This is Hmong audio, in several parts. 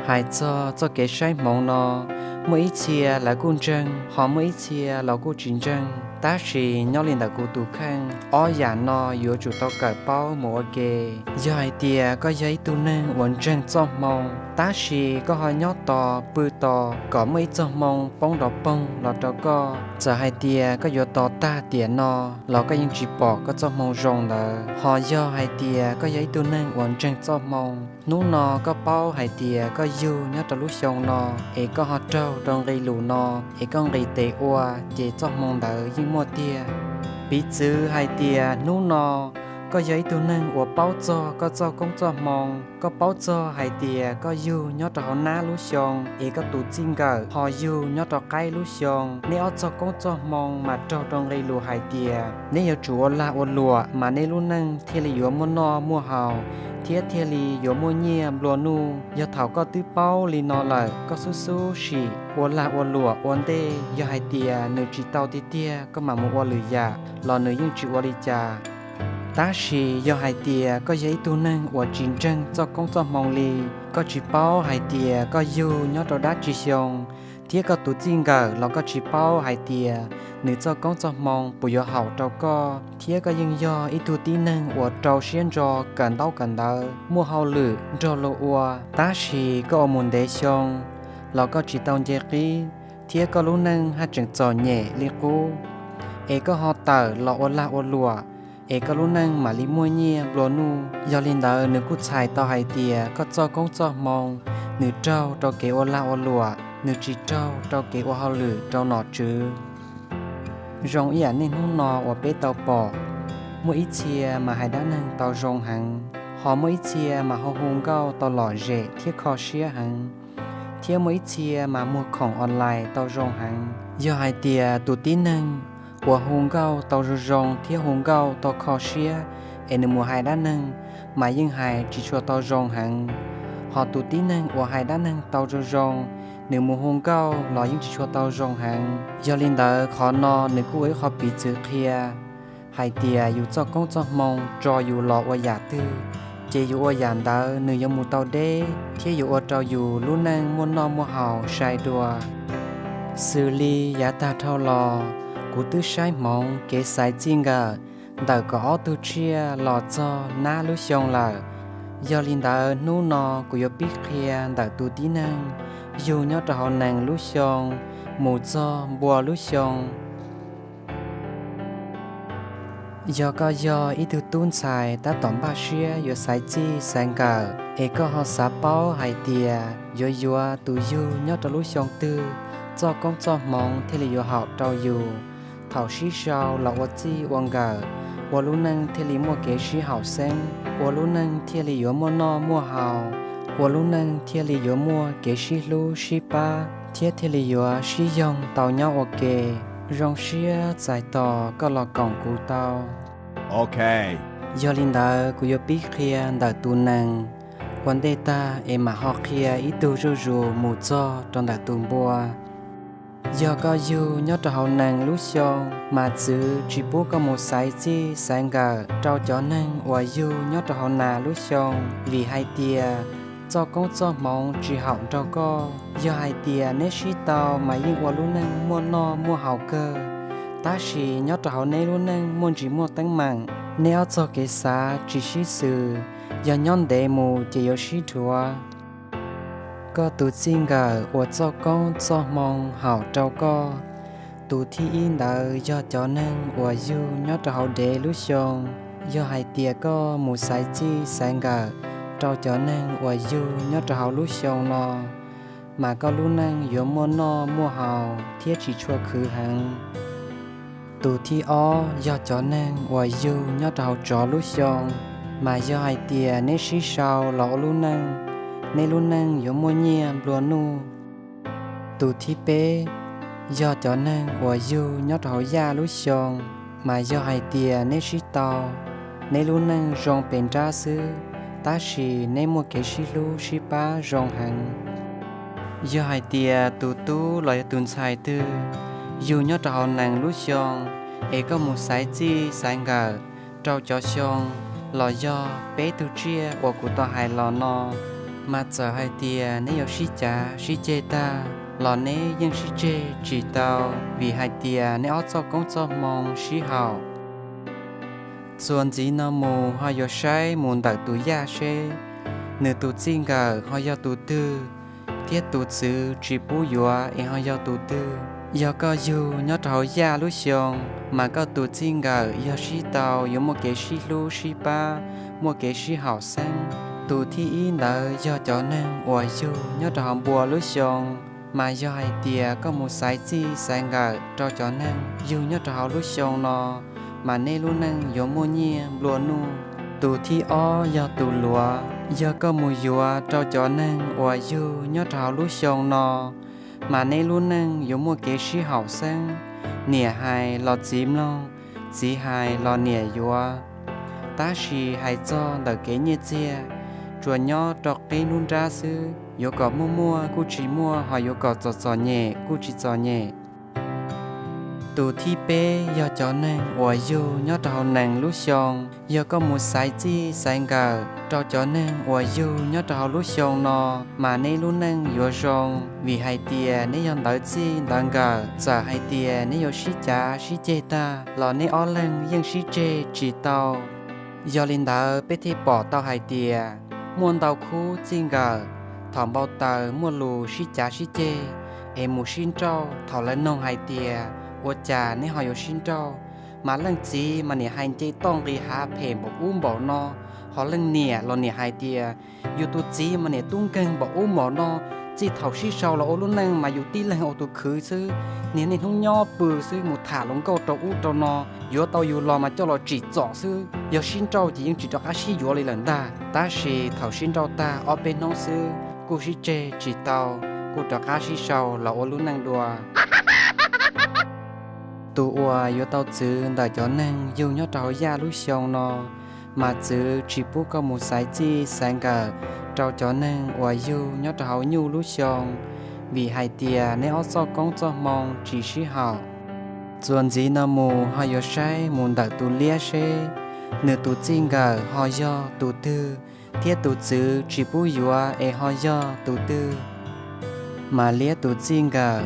Hais txog txoj kev saib hmoov no, muaj ib txhia lawv kuj ntseeg, ho muaj ib txhia los kuj tsis ntseeg. Tab sis nyob li ntawm kuv tus kheej, ob yam no yuav tsum tau kawm paub mus ua ke. Yog hais tias koj yog ib tug neeg uas ntseeg txoj hmoo, tab sis koj ho nyob tos pw tos kom muaj ib txoj hmoo poob nrov poog los rau koj, txawm hais tias koj yuav tos tag tiam no los koj yeej tsis pom koj txoj hmoo zoo ntawd. Ho yog hais tias koj yog ib tug neeg uas ntseeg txoj hmoo, hnub no koj paub hais tias koj yug nyob rau lub xyoo no, es koj ho raug rau nqi lus no, es koj nqis tes ua, ces txoj hmoo ntawd yeej muaj tiag. Piv txwv hais tias hnub no koj yog ib tug neeg uas paub txog koj txoj koob txoj hmoo, koj paub txog hais tias koj yug nyob rau hauv nab lub xyoo, es koj tus txij nkawm ho yug nyob rau qaib lub xyoo, neb ob txoj koob txoj hmoo mas raug rau nqi lus hais tias neb yuav tsum ua lag ua luam mas neb lub neej thiaj li yuav muaj noj muaj haus, thiab thiaj li yuav muaj nyiaj nplua nuj. Yog thaum koj twb paub li no lawm, koj xub xub sim ua lag ua luam ua ntej, yog hais tias nws tsis tau tiag tiag koj mam mus ua lwm yam los nws yeej tsis ua li cas. Tab sis yog hais tias koj yog ib tug neeg uas tsis ntseeg txoj koob txoj hmoo li, koj tsis paub hais tias koj yug nyob rau dab tsi xyoo, thiab koj tus txij nkawm los koj tsis paub hais tias nws txoj koob txoj hmoo puas yuav haum rau koj, thiab koj yeej yog ib tug tib neeg uas rau siab ntso kawm ntaub kawm ntawv, muaj hauj lwm nrog luag ua, tab sis koj ua mus ntev xyoo los koj tsis tau nce qib, thiab koj lub neej haj tseem txom nyem li qub, es koj ho tawm los ua lag ua luam, es koj lub neej mam li muaj nyiaj nplua nuj. Yog li ntawd nws kuj txhais tau hais tias koj txoj koob txoj hmoo nws raug rau kev ua lag ua luam, nws tsis raug rau kev ua hauj lwm rau nom tswv. Zoo ib yam niaj hnub no uas peb tau pom, muaj ib txhia mas hais dab neeg tau zoo heev, ho muaj ib txhia mas ho hu nkauj tau lom zem thiab kho siab heev, thiab muaj ib txhia mas muag khoom online tau zoo heev. Yog hais tias tus tib neeg uas hu nkauj tau zoo zoo thiab hu nkauj tau kho siab, es nws mus hais dab neeg mas yeej hais tsis tshua tau zoo heev. Ho tus tib neeg uas hais dab neeg tau zoo zoo, nws mus hu nkauj los yeej tsis tshua tau zoo heev. Yog li ntawd qhov no nws kuj ua ib qho piv txwv qhia hais tias yus txoj koob txoj hmoo tso yus los ua yam twg, ces yus ua yam ntawd nws yuav mus tau deb thiab yuav ua rau yus lub neej muaj noj muaj haus sai dua. Xws li yav tag dhau los, kuv twb saib hmoov kev xaiv txij nkawm ntawm kaum ob tug tsiaj los txog nab lub xyoo lawm. Yog li ntawd hnub no kuv yuav pib qhia ntawm tus tib neeg yug nyob rau hauv nees lub xyoo mus txog npua lub xyoo. Yog koj yog ib tug tub ntxhais tab tom npaj siab yuav xaiv txij xaiv nkawm, es koj ho xav paub hais tias yuav yuav tus yug nyob rau lub xyoo twg, txoj koob txoj hmoov thiaj li yuav haum rau yus, thaum sib sau los ua txij ua nkawm, ua lub neej thiaj li muaj kev sib haum xeeb, ua lub neej thiaj li yuav muaj noj muaj haus, ua lub neej thiaj li yuav muaj kev sib hlub sib pab, thiab thiaj li yuav sib yoog tau nyob ua ke. Zoo siab txais tos koj los koom kuv tau. Yog li ntawd kuv yuav pib qhia ntawm tus nees ua ntej tag es mam ho qhia ib tug zuj zus mus txog rau ntawm tus npua. Yog koj yug nyob rau hauv nees lub xyoo, mas txwv tsis pub koj mus xaiv txij xaiv nkawm rau cov neeg uas yug nyob rau hauv nas lub xyoo, vim hais tias txoj koob txoj hmoov tsis haum nrog koj. Yog hais tias neb sib tau mas yeej ua lub neej muaj noj muaj haus kawg, tab sis nyob rau hauv neb lub neej muaj ntsis muaj teeb meem, neb ob txoj kev xav tsis sib xws, yog nyob ntev mus ces yuav sib dhuav. Koj tus txij nkawm uas txoj koob txoj hmoo haum rau koj, tus thib ib ntawd yog cov neeg uas yug nyob rau hauv dev lub xyoo. Yog hais tias koj mus xaiv txij xaiv nkawm rau cov neeg uas yug nyob rau hauv lub xyoo no, mas koj lub neej yuav muaj noj muaj haus thiab tsis tshua khwv heev. Tus thib ob yog cov neeg uas yug nyob rau hauv tsov lub xyoo, mas yog hais tias neb sib sau los ua lub neej, neb lub neej yuav muaj nyiaj nplua nuj. Tus thib peb yog cov neeg uas yug nyob rau hauv yaj lub xyoo, mas yog hais tias neb sib tau, neb lub neej zoo pes nrab xwb, tab sis neb muaj kev sib hlub sib pab zoo heev. Yog hais tias tus tub los yog tus ntxhais twg yug nyob rau hauv nees lub xyoo, es koj mus xaiv txij xaiv nkawm rau cov xyoo los yog peb tug tsiaj uas kuv tau hais los no, Mas txawm hais tias neb yuav sib cav sib ceg tag los neb yeej sib tseg tsis tau, vim hais tias neb ob txoj koob txoj hmoo sib haum. Txuas ntxiv no mus ho yuav saib mus ntawm tus yaj seb nws tus txij nkawm ho yog tus twg, thiab tus txwv tsis pub yuav es ho yog tus twg. Yog koj yug nyob rau hauv yaj lub xyoo, mas koj tus txij nkawm yog sib tau yuav muaj kev sib hlub sib pab, muaj kev sib haum xeeb. Tus thib ib ntawd yog cov neeg uas yug nyob rau hauv npua lub xyoo, mas yog hais tias koj mus xaiv txij xaiv nkawm rau cov neeg yug nyob rau hauv lub xyoo no, mas neb lub neej yuav muaj nyiaj nplua nuj. Tus thib ob yog tus luav, yog koj mus yuav rau cov neeg uas yug nyob rau hauv lub xyoo no, mas neb lub neej yuav muaj kev sib haum xeeb, niam hais los txiv mloog, txiv hais los niam yuav. Tab sis hais txog ntawm kev nyiaj txiag, tsuas nyob rau qib nruab nrab xwb, yuav kom muaj muaj kuj tsis muaj, ho yuav kom txom txom nyem kuj tsis txom nyem. Tus thib peb yog cov neeg uas yug nyob rau hauv nees lub xyoo, yog koj mus xaiv txij xaiv nkawm rau cov neeg uas yug nyob rau hauv lub xyoo no, mas neb lub neej yuav zoo, vim hais tias neb yog ntawv txij ntawv nkawm. Txawm hais tias neb yuav sib cav sib ceg tag los neb ob leeg yeej sib tseg tsis tau. Yog li ntawd peb thiaj pom tau hais tias muaj ntau khub txij nkawm, thaum npau taws muaj lus sib cav sib ceg es mus sib nrauj. Thaum lawv noog hais tias ua cas neb ho yuav sib nrauj, mas leej txiv mas niam hais nce toj nqis hav phem npaum ub npaum no, ho leej niam los niam hais tias yus tus txiv mas niam tub nkeeg npaum ub npaum no, txij thaum sib sau los ua lub neej mas yus tib leeg ua tus khwv xwb, niaj niaj hnub nyob pw xwb, mus tham luag nkauj rau ub rau no, yuav tau yus los mas coj los tsim txom xwb, yog sib nrauj ces yeej tsis rov qab sib yuav li lawm ntag. Tab sis thaum sib nrauj tag ob peb hnub xwb kuj sib tseg tsis tau, kuj rov qab sib sau los ua lub neej dua. Tus uas yuav tau txwv ntawm cov neeg yug nyob rau hauv yaj lub xyoo no, mas txwv tsis pub koj mus xaiv txij xaiv nkawm rau cov neeg uas yug nyob rau hauv nyuj lub xyoo, vim hais tias neb ob txoj koob txoj hmoo tsis sib haum. Txuas ntxiv no mus ho yuav saib mus ntawm tus liab seb nws tus txij nkawm ho yog tus twg, thiab tus txwv tsis pub yuav es ho yog tus twg. Mas liab tus txij nkawm,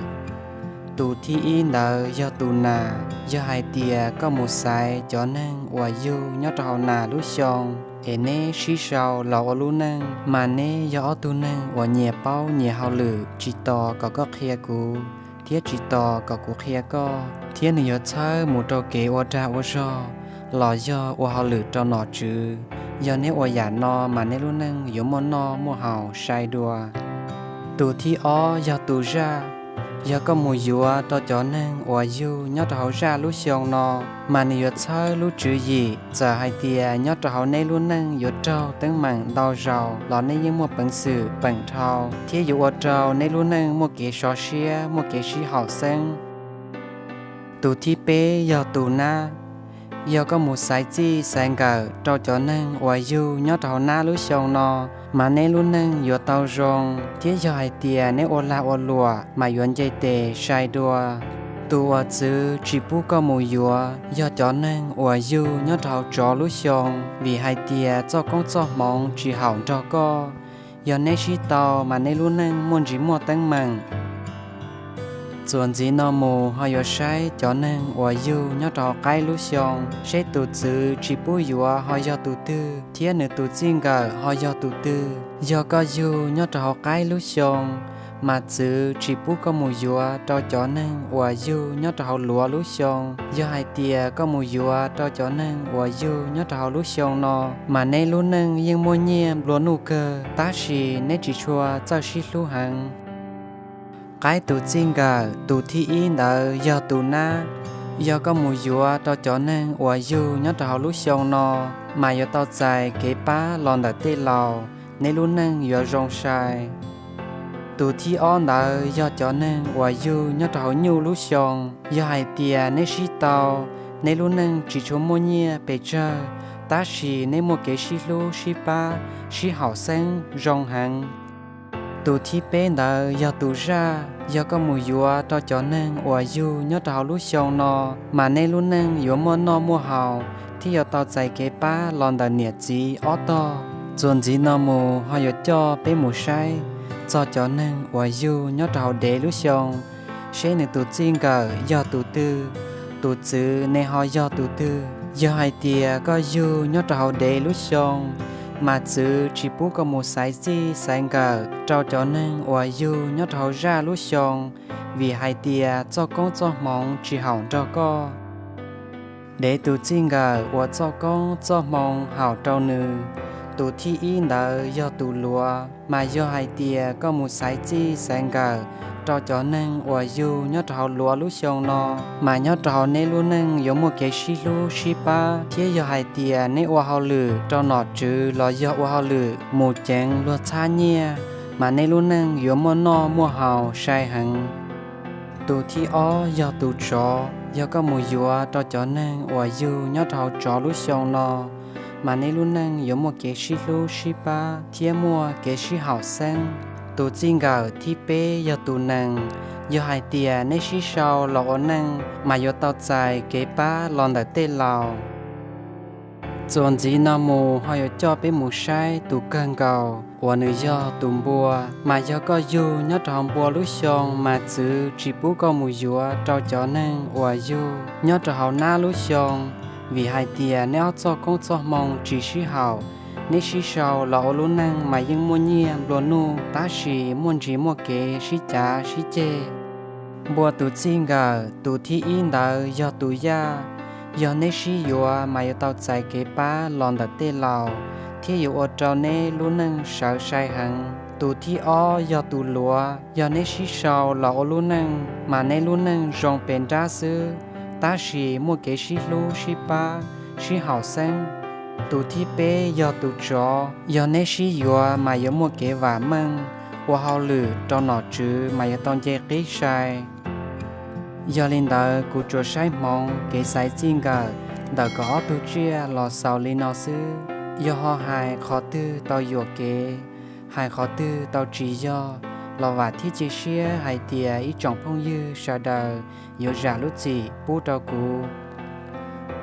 tus thib ib ntawd yog tus nas. Yog hais tias koj mus xaiv cov neeg uas yug nyob rau hauv nas lub xyoo es neb sib sau los ua lub neej, mas neb yog ob tug neeg uas nyias paub nyias hauj lwm, tsis tos kom koj qhia kuv, thiab tsis tos kom kuv qhia koj, thiab nws yuav txhawb mus rau kev ua dag ua zog los yog ua hauj lwm rau nom tswv. Yog neb ua yam no mas neb lub neej yuav muaj noj muaj haus sai dua. Tus thib ob yog tus zaj. Yog koj mus yuav rau cov neeg uas yug nyob rau hauv zaj lub xyoo no, mas nws yuav txhawb lub tswv yim. Txawm hais tias nyob rau hauv neb lub neej yuav raug teeb meem ntau zaus los neb yeej muaj peev xwm peem dhau, thiab yuav ua rau neb lub neej muaj kev sov siab, muaj kev sib haum xeeb. Tus thib peb yog tus nab. Yog koj mus xaiv txij xaiv nkawm rau cov neeg uas yug nyob rau hauv nab lub xyoo no, mas neb lub neej yuav tau zoo, thiab yog hais tias neb ua lag ua luam mas yuav nce tes sai dua. Tus uas txwv tsis pub koj mus yuav yog cov neeg uas yug nyob rau hauv tsov lub xyoo, vim hais tias txoj koob txoj hmoov tsis haum nrog koj. Yog neb sib tau mas neb lub neej muaj ntsis muaj teeb meem. Txuas ntxiv no mus ho yuav saib cov neeg uas yug nyob rau hauv qaib lub xyoo, seb tus txwv tsis pub yuav ho yog tus twg, thiab nws tus txij nkawm ho yog tus twg. Yog koj yug nyob rau hauv qaib lub xyoo, mas txwv tsis pub koj mus yuav rau cov neeg uas yug nyob rau hauv luav lub xyoo. Yog hais tias koj mus yuav rau cov neeg uas yug nyob rau hauv lub xyoo no, mas neb lub neej yeej muaj nyiaj nplua nuj kawg, tab sis neb tsis tshua txawj sib hlub heev. Qaib tus txij nkawm, tus thib ib ntawd yog tus nab. Yog koj mus yuav rau cov neeg uas yug nyob rau hauv lub xyoo no, mas yuav tau txais kev pab los ntawm tej laus, neb lub neej yuav zoo sai. Tus thib ob ntawd yog cov neeg uas yug nyob rau hauv nyuj lub xyoo. Yog hais tias neb sib tau, neb lub neej tsis tshua muaj nyiaj pes tsawg, tab sis neb muaj kev sib hlub sib pab, sib haum xeeb zoo heev. Tus thib peb ntawd yog tus zaj. Yog koj mus yuav rau cov neeg uas yug nyob rau hauv lub xyoo no, mas neb lub neej yuav muaj noj muaj haus, thiab yuav tau txais kev pab los ntawm niam txiv ob tog. Txuas ntxiv no mus ho yuav coj peb mus saib txog cov neeg uas yug nyob rau hauv dev lub xyoo, seb nws tus txij nkawm yog tus twg, tus txwv ne ho yog tus twg. Yog hais tias koj yug nyob rau hauv dev lub xyoo, mas txwv tsis pub koj mus xaiv txij xaiv nkawm rau cov neeg uas yug nyob rau hauv zaj lub xyoo, vim hais tias txoj koob txoj hmoov tsis haum nrog koj. Dev tus txij nkawm uas txoj koob txoj hmoov haum rau nws, tus thib ib ntawd yog tus luav. Mas yog hais tias koj mus xaiv txij xaiv nkawm rau cov neeg uas yug nyob rau hauv luav lub xyoo no, mas nyob rau hauv neb lub neej yuav muaj kev sib hlub sib pab, thiab yog hais tias neb ua hauj lwm rau nom tswv los yog ua hauj lwm mus ceev luag txhab nyiaj, mas neb lub neej yuav muaj noj muaj haus sai heev. Tus thib ob yog tus tsov. Yog koj mus yuav rau cov neeg uas yug nyob rau hauv tsov lub xyoo no, mas neb lub neej yuav muaj kev sib hlub sib pab thiab muaj kev sib haum xeeb. Tus txij nkawm thib peb yog tus nees. Yog hais tias neb sib sau los ua neej, mas yuav tau txais kev pab los ntawm tej laus. Txuas ntxiv no mus ho yuav coj peb mus saib tus kawg nkaus uas nws yog tus npua. Mas yog koj yug nyob rau hauv npua lub xyoo, mas txwv tsis pub koj mus yuav rau cov neeg uas yug nyob rau hauv nab lub xyoo, vim hais tias neb ob txoj koob txoj hmoo tsis sib haum. Neb sib sau los ua lub neej mas yeej muaj nyiaj nplua nuj, tab sis muaj ntsis muaj kev sib cav sib ceg. Npua tus txij nkawm tus thib ib ntawd yog tus yaj. Yog neb sib yuav mas yuav tau txais kev pab los ntawm tej laus, thiab yuav ua rau neb lub neej sawv sai heev. Tus thib ob yog tus luav. Yog neb sib sau los ua lub neej, mas neb lub neej zoo pes nrab xwb, tab sis muaj kev sib hlub sib pab, sib haum xeeb. Tus thib peb yog tus tsov. Yog neb sib yuav mas yuav muaj kev vam meej, ua hauj lwm rau nom tswv mas yuav tau nce qib sai. Yog li ntawd kuv tsuas saib hmoov kev xaiv txij nkawm ntawm kaum ob tug tsiaj los xaus li no xwb. Yog ho hais qhov twg tau yuam kev, hais qhov twg tau tsis yog, los vam thiab cia siab hais tias ib tsoom phooj ywg sawv daws yuav zam lub txim pub rau kuv.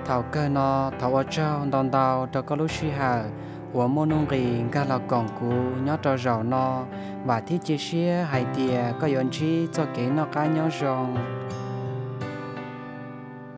Thaum kawg no thov ua tsaug ntau ntau rau koj lub sij hawm uas muaj nuj nqis nkag los koom kuv nyob rau zaum no. Vam thiab cia siab hais tias koj yuav ntsib txoj kev noj qab nyob zoo.